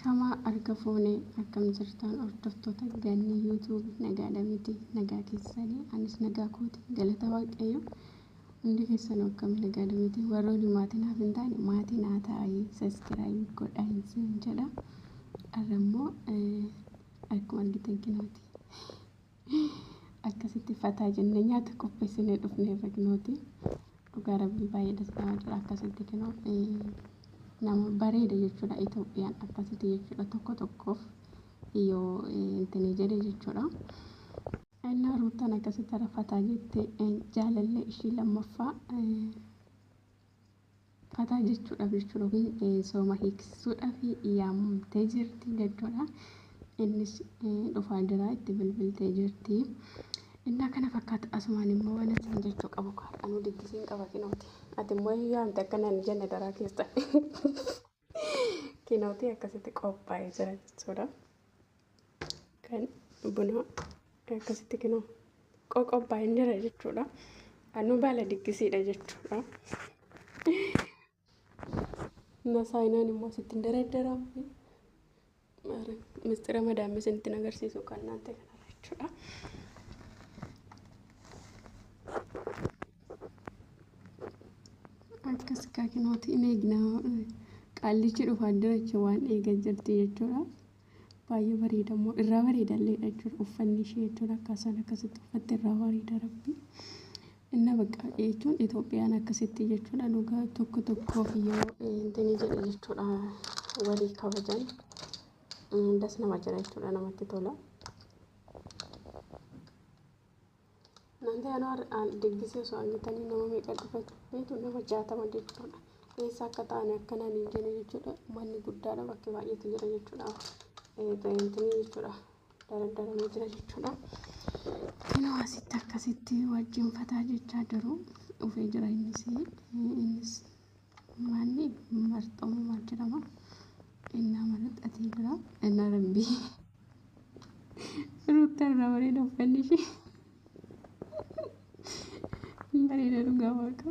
Ashamaa harka fuune akkam jirtan hordoftoota Ganni YouTube nagaadha miti nagaa keessanii anis nagaa kooti galata waaqayyo hundi keessanuu akkam nagaadha miti warroonni maatii naaf hin taane maatii naa ta'aa saskiraayib godhaa hin jedha har'a immoo akkuma argitan kinooti akkasitti fataa jennee nyaata qopheessinee dhufneerra kinooti. Dhugaa rabbii baay'ee das nama jedha akkasitti kinoo nama bareeda jechuudha Itoophiyaan akkasitti jechuudha tokko tokkoof yoo intini jedhe jechuudha. Innaa Ruuttaan akkasitti irra fataa jette jaalallee ishii lammaffaa Fataa jechuudhaaf jechuudha yookiin sooma hiiksisuudhaaf yaamamtee jirti jechuudha. Innis dhufaa jira itti bilbiltee jirti. Innaa kana fakkaata asumaan immoo waan isin jechuu qabu anuu diggisiin qaba kinooti. Ati immoo yaamte akka naan jenne daraa keessa. Kinooti akkasitti qophaa'ee jira jechuudha. Kan buna akkasitti kinoo qoqophaa'ee jira jechuudha. Anuu baala diggisiidha jechuudha. Nasaayinaan immoo asitti hin daraddaramu. Mistira madaamii isinitti agarsiisu kan naan ta'e kanarra jechuudha. Akkas kaa kinooti in eegna qaallichi dhufaa jira jechuun waan eegaa jirti jechuudha. Baay'ee bareeda immoo irraa bareeda illee jechuudha uffanni ishee jechuudha akkasaan akkasitti uffatte irraa bareeda rabbi. Inna bakka jechuun Itoophiyaan akkasitti jechuudha dhugaa tokko tokkoof yoo intini jedhe jechuudha walii kabajan das nama jira jechuudha namatti tola. Nanti anoo diggisii osoo argitanii nama meeqa dhufa beektu nama 60 jechuudha. Eessa akka ta'an akkanaan hin jenne jechuudha. Manni guddaadha bakki baay'eetu jira jechuudha. Intini jechuudha. Daraddaramee jira jechuudha. Kunoo asitti akkasitti wajjin fataa jechaa jiru. Dhufee jira innis. Innis manni marxamu maal jedhama. Innaa maraxatee jira. Innaa rabbii. Ruuttaa irraa bareeda uffanni ishee. Bareeda dhugaa waaqa.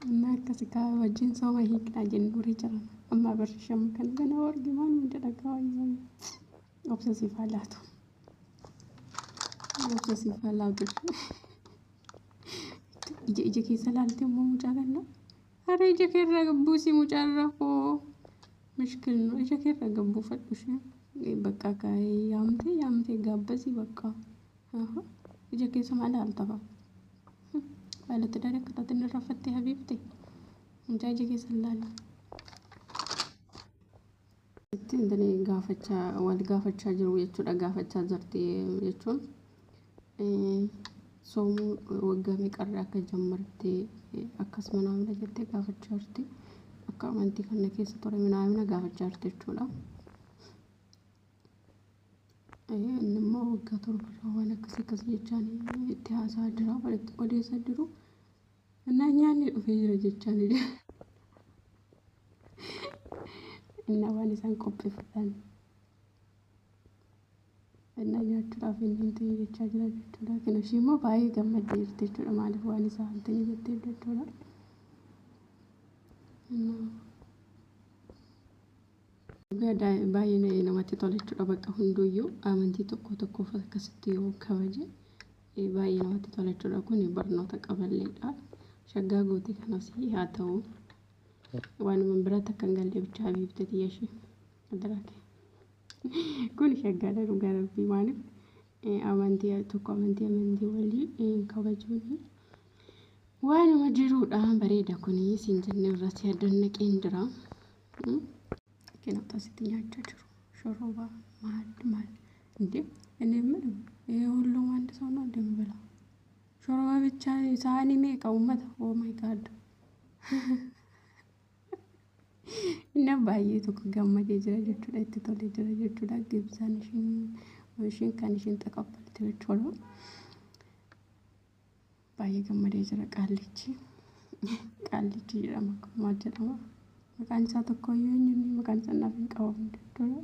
Amma akkasi kaa wajjin sooma hiiknaa jennu jira. Amma barri shama kana kana wargi maaluma jedha kaa wayyoo. Obsa siif haa laatu. Obsa siif haa laatu. Ija ija keessa laalte immoo mucaa kana. Haree ija keerraa gabbuusii mucaarraa koo. Mishkil no ija keerraa gabbuufadhu ishee. Bakka akka yaamtee yaamtee gaabbasii bakka. Ija keessa maal laalta fa'a. Baalatti daree akka taate inni raffattee habiibte. Mucaa ija keessa hin laalin. Ittiin gaafachaa wal gaafachaa jiru jechuudha gaafachaa jirti jechuun soomuu waggaa meeqarraa akka jammarte akkas manaamina jettee gaafachaa jirti akka amantii kana keessa ture manaamina gaafachaa jirti jechuudha. Inni immoo waggaa torbarraa waan akkasii akkasii jechaan itti haasa'aa jira walitti odeessaa jiru. Innaa nyaanni dhufee jira jechaan jira. Innaa waan isaan qopheeffatan innaa nyaachuudhaaf inni hin ta'e jechaa jira jechuudha. Kan ishii immoo baay'ee gammaddee jirti jechuudha. Maaliif waan isaa hin ta'e jettee jechuudha. Innaa baay'ee namatti tola jechuudha. Bakka hunduyyuu amantii tokko tokkoof akkasitti yoo kabaje baay'ee namatti tola jechuudha. Kun barnoota qaballeedha. Shaggaa goote kanas haa ta'u. Waanuma biraatti akka hin galle bichaa habiibte tiyya ishee. Adaraa kee. Kun shaggaadha dhugaa rabbii maaliif amantii tokko amantii amantii walii kabajuun waanuma jiruudha bareeda kuni siin jennee irratti addannaqeen jira. Kinoota asitti nyaachaa jiru. Shorobaa maal maal እንዴ እኔ የምለው ይሄ ሁሉም አንድ ሰው ነው እንደሚበላው ሾርባ ብቻ ሳህኒ meeqa uummata oh my god እና baay'ee tokko gammadee jira jechuudha itti tolee jira jechuudha gibsaan ishiin ishiin kan ishiin taqabbalte jechuudha baay'ee gammadee jira qaallichi qaallichi jedhama maal jedhama maqaan isaa tokko iyyuu eenyuun maqaan isaa naaf hin qabamu jechuudha.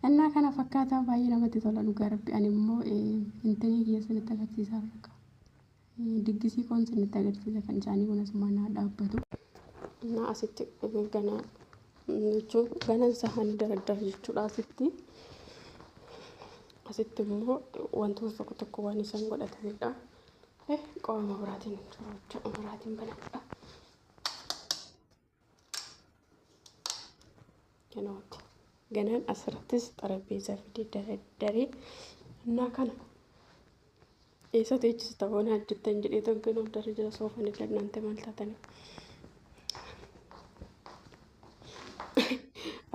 Innaa kana fakkaataa baay'ee namatti tola dhugaa rabbi ani immoo intinii kiyya sinitti agarsiisaa harka diggisii koon sinitti agarsiisa kan isaanii kun asumaan haa dhaabbatu. Innaa asitti gana Jechuun ganan sahaanii daraddara jechuudha asitti. Asitti immoo wantoota tokko tokko waan isaan godhatanidha. Qaama biraatiin jiru jechuudha. Biraatiin banadha. Kanaati. Ganaan asirrattis xarapheezaa fidee daraddaree innaa kana eessa teechista boona hojjettan jedhee tokko dara jira soofan illee naante maal taatanii.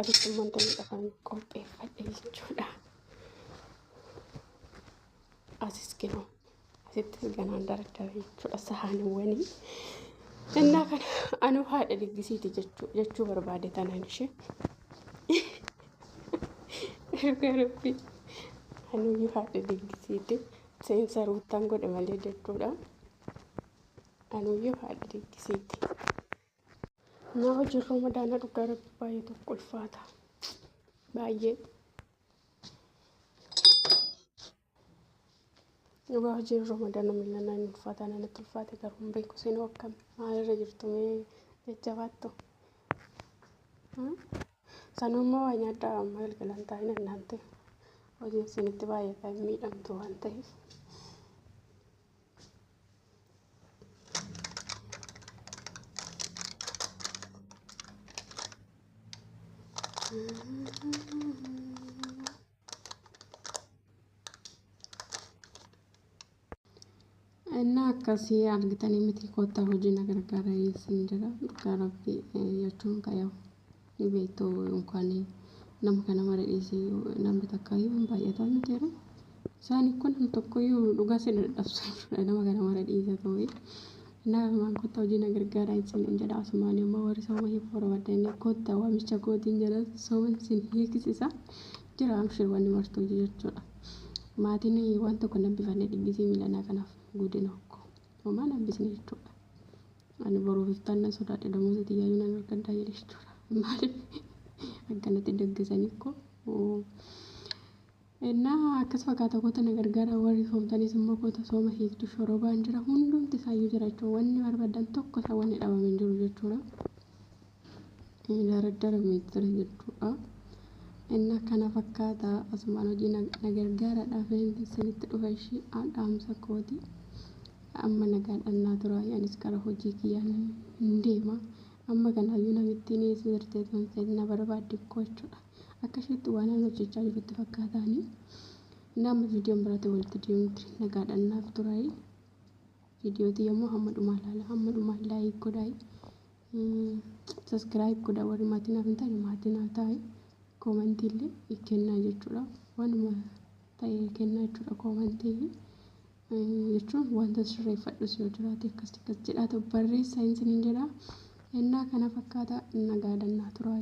Asitti immoo wanta miidhagan qopheeffadhe jechuudha. Asis kinoo asittis ganaan daraddare jechuudha sahaaniiwwanii. Innaa kana anuu haadha diggisiiti jechuu barbaade tanaan ishee. Dhugaa rabbi anuyyuu haadha diggisiiti. Seensa ruuttaan godhe malee jechuudha. Anuyyuu haadha diggisiiti. Naa hojiin ramadaana dhugaa rabbi baay'ee tokko ulfaata. Baay'ee. Dhugaa hojiin ramadaana mil'annaa hin ulfaata natti ulfaate garuu hin beeku seenuu akkam maalirra jirtu mee jajjabaattu. Sanummaa waa nyaadhaa amma galgalaan taa'in annaante hojiin isinitti baay'ata hin miidhamtu waan ta'eef. እና akkasii argitanii miti kottaa hojii na gargaara isin jedha dhugaa rabbi jechuun kayaa'u ni beektu እንኳን nama kana mara dhiisee namni takka iyyuu hin baay'ataa miti jedhu isaan kun nam tokkoyyuu dhugaa sin dadhabsu jechuudha nama kana mara dhiisa ta'ee nama kottaa hojii na gargaara isin jedha asumaan immoo warri sooma hiikuu barbaadan kottaa waamicha kootiin jedha sooma isin hiiksisa jira amshir wanni martuu jechuudha. Maatiin waan tokko nambifannee dhiggisii miilanaa kanaaf guddina hokko homaa nambisne jechuudha. Ani boruuf iftaan nan sodaadhe damuusa xiyyaayuu nan argaddaa jedhe jechuudha. Maaliif akkanatti daggisanii koo እና akkas fakkaata koota na gargaara warri soomtanis immoo koota sooma hiiktu shorobaan jira hundumti isaayyuu jira jechuudha. Wanni barbaadan tokko isa wanni dhabame hin jiru jechuudha. Daraddara meetira jechuudha. እና kana fakkaata asumaan hojii na gargaaraadhaaf isinitti dhufa ishii dhaamsa kooti. Amma nagaadhaan naa tura anis gara hojii kiyyaan hin deema. Amma kanaayyuu namittiin eessa jirtee na barbaadde koo jechuudha. Akka isheetti waan ani hojjechaa jirutti fakkaataani. Inni amma viidiyoon biraatti walitti deemti nagaadhaan naaf tura. Viidiyootii yommuu hamma dhumaa ilaala hamma dhumaa like godhaa. Subscribe godhaa warri maatii naaf hin taane maatii naaf ta'aa. Koomantii illee kennaa jechuudha. Waanuma ta'e kennaa jechuudha koomantii jechuun wanta sirreeffadhus yoo jiraate akkas akkas jedhaa ta'u barreessaa isiniin jedha. Innaa kana fakkaata nagaadhaan naa tura.